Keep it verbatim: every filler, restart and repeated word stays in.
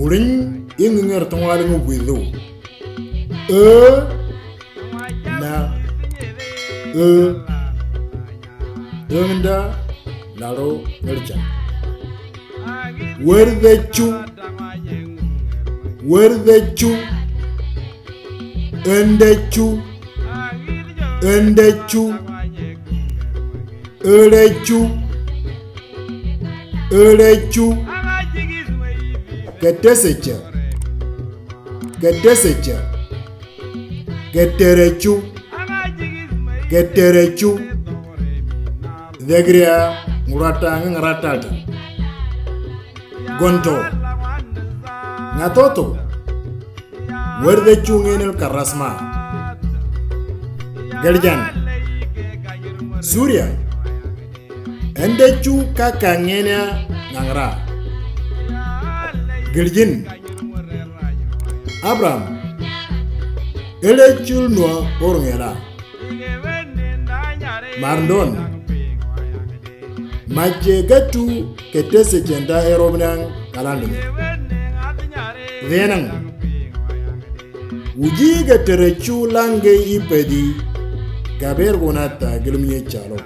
Kurin ingnger tongwal ngu gwidhu. E na e engda laro ngerjan. Werdechu, werdechu, endechu, endechu, erechu, erechu, ketesecha, ketesecha, keterechu, keterechu, degria, ngurata, ngarata, gonto, ngatoto, werdechu ngenel karasma, gerjan, Suria, endechu kaka ngenia ngangra, girjin, Abraham, elechul nua orngera, Marndon, mache gatu ketese chenta erobnang kalandung. Venang, uji geterechu lange ipedi, gaber gonata gelumye chalo.